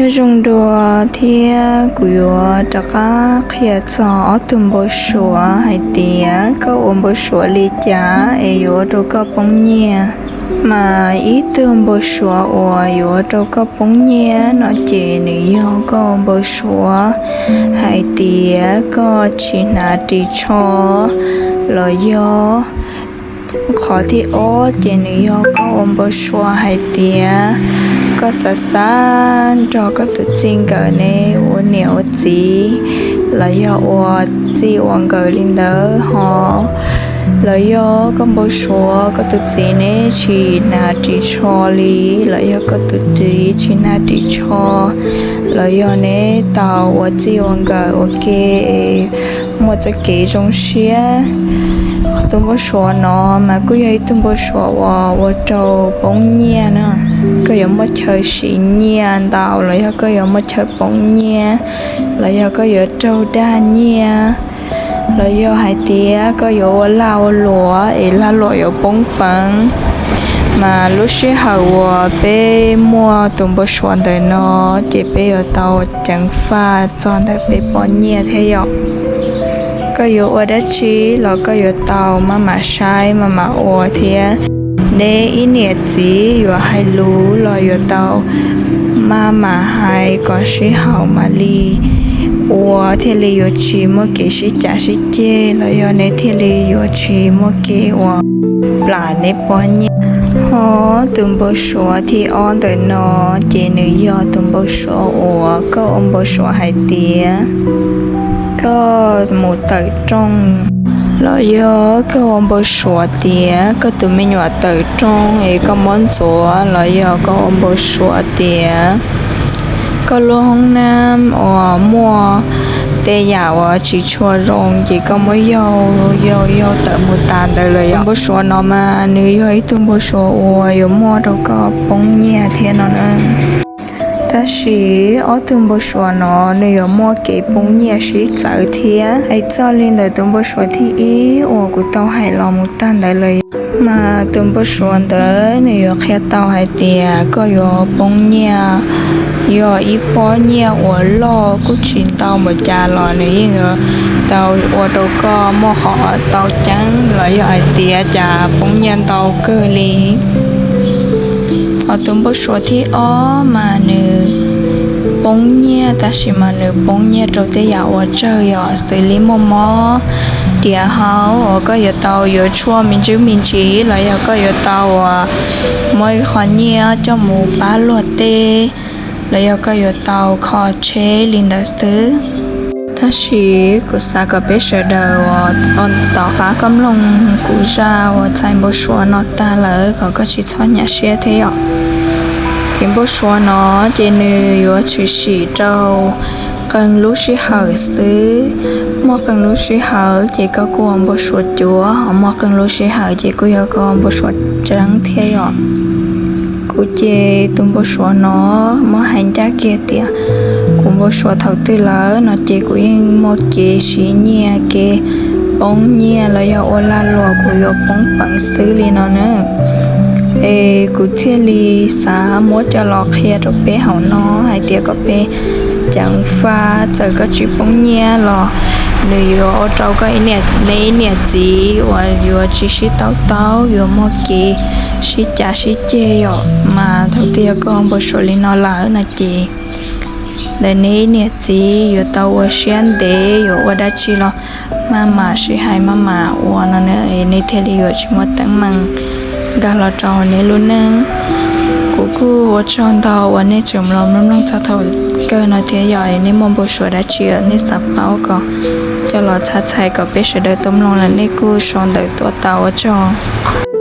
Nyob zoo dua thiab kuv yuav rov qab qhia txog ob tug npau suav hais tias koj ua npau suav li cas es yuav ua rau koj poob nyiaj. Mas ib tug npau suav uas yuav ua rau koj poob nyiaj no ces nws yog koj ua npau suav hais tias koj tsis hnav ris tsho los yog qhov thib ob ces nws yog koj ua npau suav hais tias koj xav xav nrog koj tus txij nkawm ne ua niam ua txiv los yog ua txij ua nkawm li ntawd ho los yog koj npau suav koj tus txiv ne tsis hnav ris tsho li los yog koj tus txiv tsis hnav ris tsho los yog ne tau ua txij ua nkawm ua ke muaj txoj kev zoo siab. Tus npau suav no mas kuj yog ib tug npau suav uas ua rau poob nyiaj na. Koj yuav muaj chaw siv nyiaj ntau los yog koj yuav muaj chaw poob nyiaj los yog koj yuav raug dag nyiaj los yog hais tias koj yuav ua lag ua luam es lag luam yuav poob peev. Mas lub sij hawm uas peb muaj tus npau suav ntawm no ces peb yuav tau ceev faj txog ntawm peb poob nyiaj thiab yom. Koj yuav ua dab tsi los koj yuav tau maj mam saib maj mam ua thiab. Neb ib niam txiv yuav hais lus los yuav tau maj mam hais kom sib haum mam li ua thiaj li yuav tsis muaj kev sib cav sib ceg los yog neb thiaj li yuav tsis muaj kev uas plam neb poob nyiaj. Ho tus npau suav thib ob ntawm no ces nws yog tus npau suav uas koj ua npau suav hais tias koj mus tawm rooj los yog koj ua npau suav tias koj tus me nyuam tawm rooj es koj muab ntxuav los yog koj ua npau suav tias koj lub hoob nab uas muaj tej yam uas tsis tshua zoo ces koj muab yaug yaug yaug tawm mus tas ntawd lawm yom. Npau suav no mas nws yog ib tug npau suav uas yuav muaj rau koj poob nyiaj thiab no na. Tab sis ob tug npau suav no nws yuav muaj kev poob nyiaj sib txawv thiab. Es txoj li ntawm tus npau suav thib ib uas kuv tau hais los mus tag ntawd lawm, mas tus npau suav ntawd nws yuav qhia tau hais tias koj yuav poob nyiaj yog ib pob nyiaj uas loj kuj tsis ntau npaum cas los nws yeej yuav tau ua rau koj muaj qhov tau ceeb los yog hais tias cas poob nyiaj ntau kawg li. Ho tus npau suav thib ob mas nws poob nyiaj tab sis mas nws poob nyiaj rau tej yam uas tsawg yom, xws li muaj mob tiav hauv uas koj yuav tau yuav tshuaj me ntsis me ntsis los yog koj yuav tau uas muab ib qho nyiaj coj mus pab luag tej los yog koj yuav tau kho tsheb li ntawd xwb. Tab sis kuv xav kom peb sawv daws uas tom qab koj mloog kuv zaj uas txhais npau suav no tag lawm kom koj tsis txhob nyuaj siab thiab yom. Kev npau suav no ces nws yuav tshwm sim rau qee lub sij hawm xwb. Muaj qee lub sij hawm ces koj kuj ua npau suav cuav, ho muaj qee lub sij hawm ces kuj yog koj ua npau suav tseeb thiab yom. Kuv ces tus npau suav no muab hais ncaj kiag tias kuv npau suav thaum twg lawm no ces kuv yeej muaj kev siv nyiaj kev poob nyiaj los yog ua lag luam kuv yuav poob peev xwb li no na. Es kuv thiaj li xav muab coj los qhia rau peb hauv no hais tias kom peb ceev faj, txawm koj tsis poob nyiaj los nws yuav ua rau koj ib niam, neb ib niam txiv uas yuav tsis sib tau taub, yuav muaj kev sib cav sib ceg yom. Mas thaum twg yog koj npau suav li no lawm no ces ntawm neb ib niam txiv yuav tau ua siab ntev, yuav ua dab tsi los maj mam sib hais maj mam ua no na, nej thiaj li yuav tsis muaj teeb meem nkag los rau hauv nej lub neej. Kuv kuj ua tsaug ntau uas nej tseem los mloog mloog txog thaum kawg no thiab yom. Nej muaj npau suav dab tsi nej xav paub kom coj los txhab txhais kom peb sawv daws tau mloog lawm nej kuj sau ntawv tuaj tau, ua tsaug.